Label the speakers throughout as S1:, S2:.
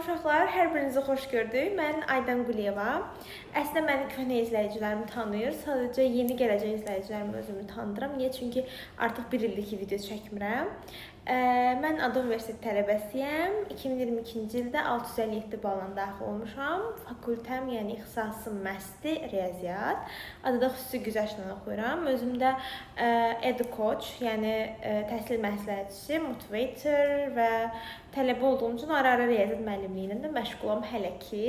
S1: uşaqlar, hər birinizi xoş gördük. Mən Aydan Quliyeva. Əslində məni köhnə izləyicilərim tanıyır. Sadəcə yeni gələcək izləyicilərimi özümü tanıdıram. Niyə? Çünki artıq bir ildir ki, video çəkmirəm. Mən Ada Universiteti tələbəsiyəm. 2022-ci ildə 657 balla daxil olmuşam. Fakültəm, yəni ixtisasım məhzdir, riyaziyyat. Adada xüsusi güzəştlə oxuyuram. Özüm də edu-coach, yəni təhsil məsləhətçisi, motivator və tələbə olduğum üçün ara-ara riyaziyyat müəllimliyi ilə də məşğulam hələ ki.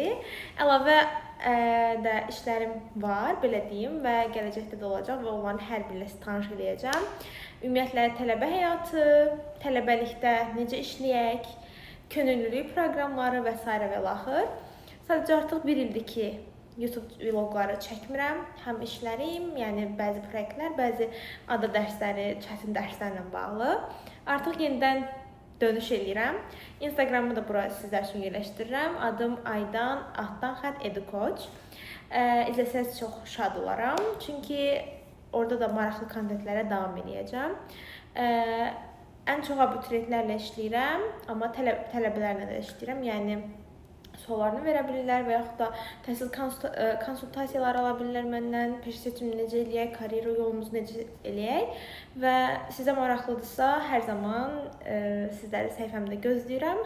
S1: Əlavə də işlərim var, belə deyim və gələcəkdə də olacaq və onların hər biri ilə sizi tanış eləyəcəm. Ümumiyyətlə tələbə həyatı, tələbəlikdə necə işləyək, könüllülük proqramları və sairə və ilaxır. Sadəcə artıq bir ildir ki, YouTube vloqları çəkmirəm. Həm işlərim, yəni bəzi proyektlər, bəzi ada dərsləri, çətin dərslərlə bağlı. Artıq yenidən dönüş eləyirəm. Instagramımı da bura sizlər üçün yerləşdirirəm. Adım Aydan altdan xətt educoach. İzləsəniz çox şad olaram. Çünki orada da maraqlı kontentlərə davam eləyəcəm. Ən çox abituriyentlərlə işləyirəm, amma tələbələrlə də işləyirəm. Yəni suallarını verə bilirlər və yaxud da təhsil konsultasiyaları ala bilirlər məndən. Peşə seçimini necə eləyək, karyera yolumuzu necə eləyək və sizə maraqlıdırsa, hər zaman sizləri səhifəmdə gözləyirəm.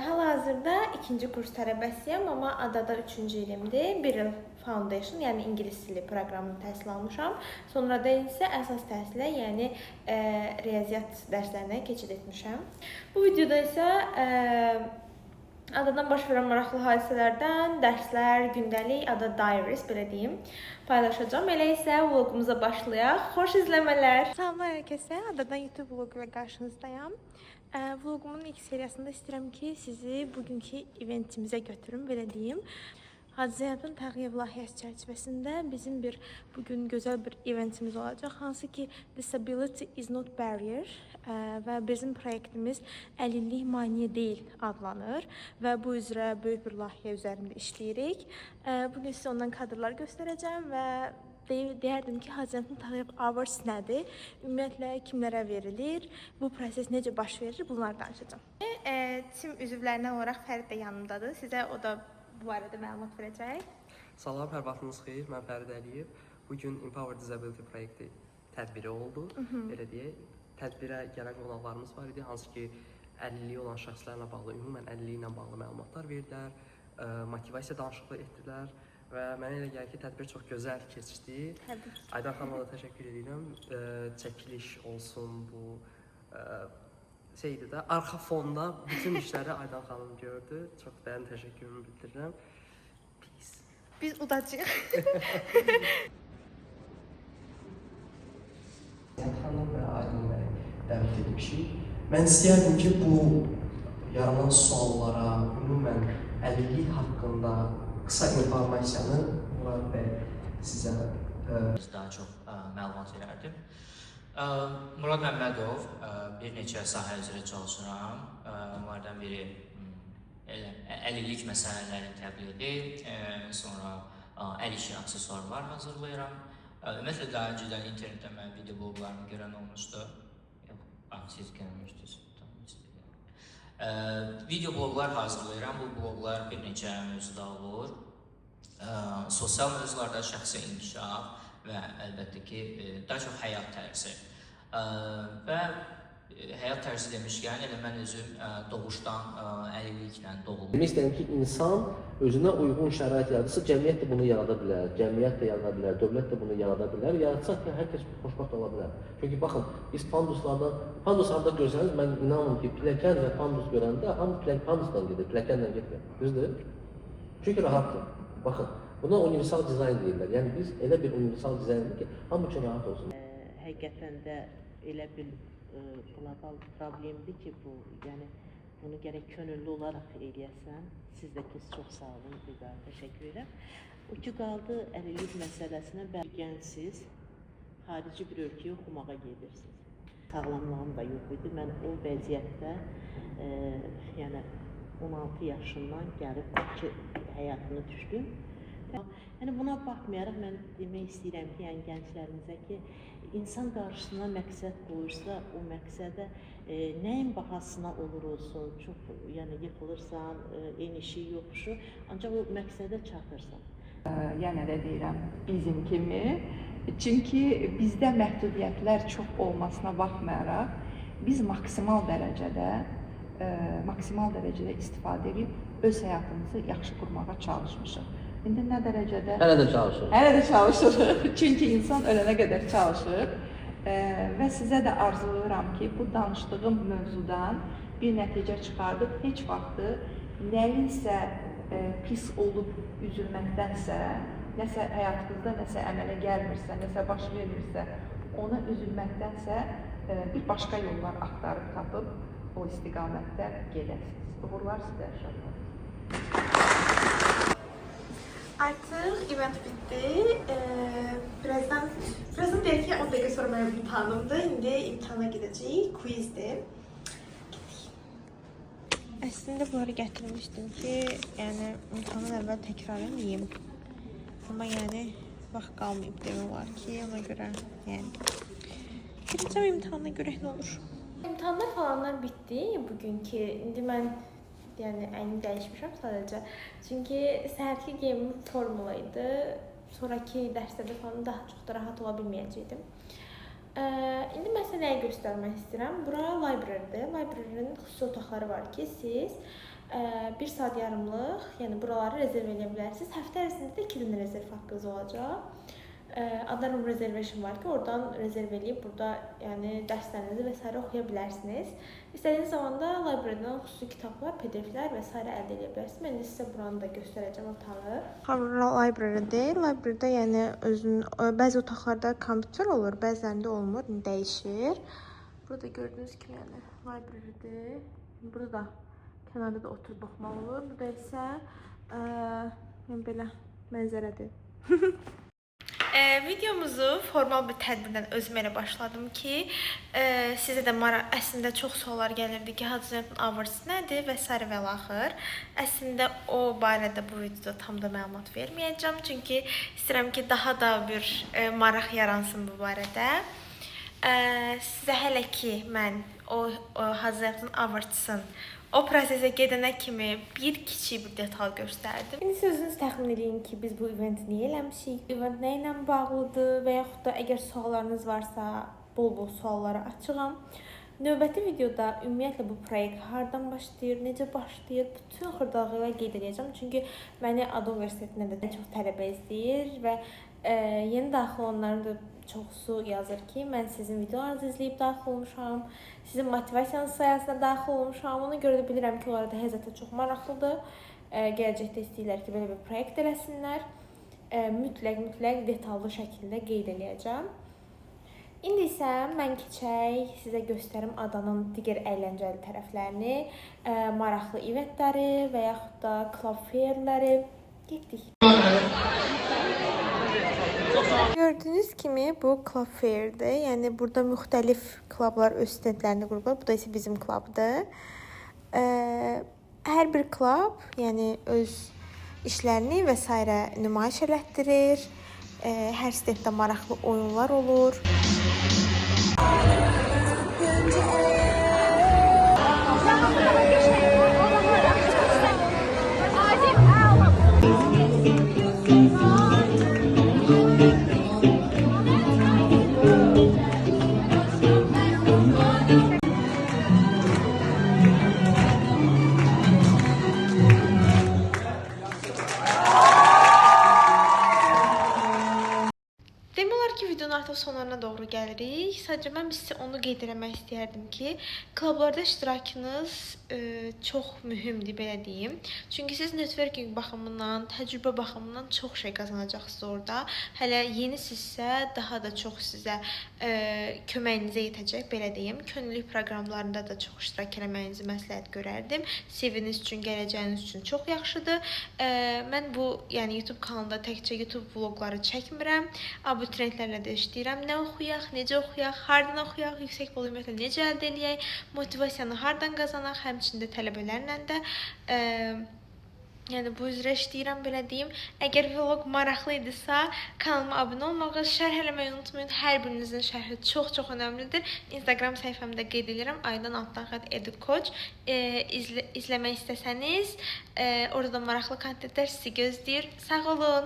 S1: Hal-hazırda ikinci kurs tələbəsiyəm, amma adada üçüncü ilimdir. Bir il foundation, yəni ingilis dili proqramını təhsil almışam. Sonra da isə əsas təhsilə, yəni riyaziyyat dərslərinə keçid etmişəm. Bu videoda isə adadan baş verən maraqlı hadisələrdən, dərslər, gündəlik, ada diaries belə deyim, paylaşacağam. Elə isə vloqumuza başlayaq. Xoş izləmələr. Salamlar hər kəsə. Adadan YouTube vloqu ilə qarşınızdayam. Vloqumun ilk seriyasında istəyirəm ki, sizi bugünkü eventimizə götürüm, belə deyim. Hacı Zeynalabdin Tağıyev layihəsi çərçivəsində bizim bir bugün gözəl bir eventimiz olacaq, hansı ki Disability is not barrier və bizim proyektimiz əlillik maneə deyil adlanır və bu üzrə böyük bir layihə üzərində işləyirik. Bugün sizə ondan kadrlar göstərəcəm və deyərdim ki, Hacı Zeynalabdin Tağıyev Awards nədir? Ümumiyyətlə kimlərə verilir? Bu proses necə baş verir? Bunları danışacağam. Tim üzvlərindən olaraq Fərid də yanımdadır. Sizə o da bu barədə məlumat verəcək.
S2: Salam, hər vaxtınız xeyir. Mən Fərid Əliyev. Bu gün Empower Disability proyekti tədbiri oldu. Belə deyək. Tədbirə gələn qonaqlarımız var idi, hansı ki əlilliyi olan şəxslərlə bağlı, ümumən əlilliyi ilə bağlı məlumatlar verdilər, motivasiya danışıqlığı etdilər və mənə elə gəlir ki, tədbir çox gözəl keçdi.
S1: Təbrik.
S2: Aydan xanıma da təşəkkür edirəm. Çəkiliş olsun bu şeydi də arxa fonda bütün işləri Aydan xanım gördü. Çox dərin təşəkkürümü bildirirəm. Peace.
S1: Biz udacağıq.
S2: Xanım və Aydın bəy dəvət etmişik. Mən istəyərdim ki, bu yaranan suallara, ümumən əlillik haqqında qısa informasiyanı Murad bəy sizə
S3: daha çox məlumat verərdim. Murad Məmmədov, bir neçə sahə üzrə çalışıram. Onlardan biri elə əlillik məsələlərinin təbliği, sonra əl işi aksesuarlar hazırlayıram. Ümumiyyətlə daha öncədən internetdə mənim video bloqlarımı görən olmuşdu. Yox, siz görmüşdünüz. Video bloqlar hazırlayıram. Bu bloqlar bir neçə mövzuda olur. Sosial mövzularda şəxsi inkişaf və əlbəttə ki, daha çox həyat tərzi. Və həyat tərzi demişkən, elə mən özüm doğuşdan əlilliklə doğulmuşam.
S4: Demək istəyirəm ki, insan özünə uyğun şərait yaradırsa, cəmiyyət də bunu yarada bilər, cəmiyyət də yarada bilər, dövlət də bunu yarada bilər. Yaratsa ki, hər kəs xoşbəxt ola bilər. Çünki baxın, biz panduslardan, pandus harda görsəniz, mən inanmıram ki, pilləkən və pandus görəndə hamı pandusla gedir, pilləkənlə getmir. Düzdür? Çünki rahatdır. Baxın, buna universal dizayn deyirlər. Yəni biz elə bir universal dizayndır ki, hamı üçün rahat olsun.
S5: Həqiqətən də elə bir qlobal problemdir ki bu, yəni bunu gərək könüllü olaraq eləyəsən. Siz də ki çox sağ olun, bir daha təşəkkür edirəm. O ki qaldı əlillik məsələsinə, bəli, gəncsiz, xarici bir ölkəyə oxumağa gedirsiniz. Sağlamlığım da yox idi. Mən o vəziyyətdə, yəni 16 yaşından gəlib ki, həyatını düşdüm. Yəni buna baxmayaraq mən demək istəyirəm ki, yəni gənclərimizə ki, İnsan qarşısına məqsəd qoyursa, o məqsədə nəyin bahasına olur olsun, çox, yəni yıxılırsan, enişi, yoxuşu, ancaq o məqsədə çatırsan.
S6: Yenə də deyirəm, bizim kimi. Çünki bizdə məhdudiyyətlər çox olmasına baxmayaraq, biz maksimal dərəcədə istifadə edib öz həyatımızı yaxşı qurmağa çalışmışıq. İndi nə dərəcədə?
S4: Hələ də çalışırıq.
S6: Hələ də çalışırıq. Çünki insan ölənə qədər çalışır. Və sizə də arzulayıram ki, bu danışdığım mövzudan bir nəticə çıxardıb heç vaxtı nəyinsə pis olub üzülməkdənsə, nəsə həyatınızda nəsə əmələ gəlmirsə, nəsə baş vermirsə, ona üzülməkdənsə bir başqa yollar axtarıb tapıb o istiqamətdə gedəsiniz. Uğurlar sizə inşallah.
S1: Artıq event bitdi. Birazdan deyək ki, 10 dəqiqə sonra mənim imtahanımdır. İndi imtahana gedəcəyik. Quizdir. Getdik. Əslində bunları gətirmişdim ki, yəni imtahandan əvvəl təkrar eləyim. Amma yəni vaxt qalmayıb demək olar ki, ona görə yəni girəcəm imtahana, görək nə olur. İmtahanlar falanlar bitdi bugünkü. İndi mən yəni əynimi dəyişmişəm sadəcə. Çünki səhərki geyimim formula idi. Sonrakı dərslərdə falan daha çox da rahat ola bilməyəcəkdim. İndi mən sizə nəyi göstərmək istəyirəm? Bura library-dir. Library-nin xüsusi otaqları var ki, siz 1 saat yarımlıq, yəni buraları rezerv edə bilərsiniz. Həftə ərzində də 2 dənə rezerv haqqınız olacaq. Ada room reservation var ki, oradan rezerv eləyib burada yəni dərslərinizi və sairə oxuya bilərsiniz. İstədiyiniz zaman da library-dən xüsusi kitablar, PDF-lər və sairə əldə edə bilərsiniz. Mən də sizə buranı da göstərəcəm otağı. Library-dir. Library-də yəni özünün bəzi otaqlarda kompüter olur, bəzilərində olmur, dəyişir. Burada gördüyünüz kimi yəni library-dir. Burada da kənarda da oturub baxmaq olur. Burada isə yəni belə mənzərədir. Videomuzu formal bir tədbirdən özüm elə başladım ki, sizə də əslində çox suallar gəlirdi ki, Hacı Awards nədir və sairə və ilaxır. Əslində o barədə bu videoda tam da məlumat verməyəcəm, çünki istəyirəm ki, daha da bir maraq yaransın bu barədə. Sizə hələ ki, mən o Hacı Awards-ın o prosesə gedənə kimi bir kiçik bir detal göstərdim. İndi siz özünüz təxmin eləyin ki, biz bu eventi niyə eləmişik, event nə ilə bağlıdır və yaxud da əgər suallarınız varsa, bol-bol suallara açığam. Növbəti videoda ümumiyyətlə bu proyekt hardan başlayır, necə başlayır, bütün xırdalığı ilə qeyd edəcəm. Çünki məni ADA Universitetində də çox tələbə izləyir və yeni daxil olanların da çoxusu yazır ki, mən sizin videolarınızı izləyib daxil olmuşam, sizin motivasiyanız sayəsində daxil olmuşam. Ona görə də bilirəm ki, onlara da həqiqətən çox maraqlıdır. Gələcəkdə istəyirlər ki, belə bir proyekt eləsinlər. Mütləq detallı şəkildə qeyd eləyəcəm. İndi isə mən keçək, sizə göstərim adanın digər əyləncəli tərəflərini, maraqlı eventləri və yaxud da club fairləri. Getdik. Gördüyünüz kimi bu club fairdir. Yəni burada müxtəlif klublar öz stendlərini qurublar. Bu da isə bizim klubdur. Hər bir klub, yəni öz işlərini və sairə nümayiş elətdirir. Hər stenddə maraqlı oyunlar olur. Demək olar ki, videonun artıq sonlarına doğru gəlirik. Sadəcə mən sizə onu qeyd eləmək istəyərdim ki, klublarda iştirakınız çox mühümdür, belə deyim. Çünki siz networking baxımından, təcrübə baxımından çox şey qazanacaqsınız orada. Hələ yenisinizsə, daha da çox sizə köməyinizə yetəcək, belə deyim. Könüllülük proqramlarında da çox iştirak eləməyinizi məsləhət görərdim. CV-niz üçün, gələcəyiniz üçün çox yaxşıdır. Mən bu, yəni YouTube kanalında təkcə YouTube vlogları çəkmirəm. Abituriyentlərlə də işləyirəm. Nə oxuyaq, necə oxuyaq, hardan oxuyaq, yüksək bal ümumiyyətlə necə əldə eləyək, motivasiyanı hardan qazanaq, həmçinin də tələbələrlə də Yəni bu üzrə işləyirəm, belə deyim. Əgər vlog maraqlı idisə, kanalıma abunə olmağı, şərh eləməyi unutmayın. Hər birinizin şərhi çox-çox önəmlidir. Instagram səhifəmdə qeyd edirəm. Aydan altdan educoach. İzləmək istəsəniz, orada da maraqlı kontentlər sizi gözləyir. Sağ olun.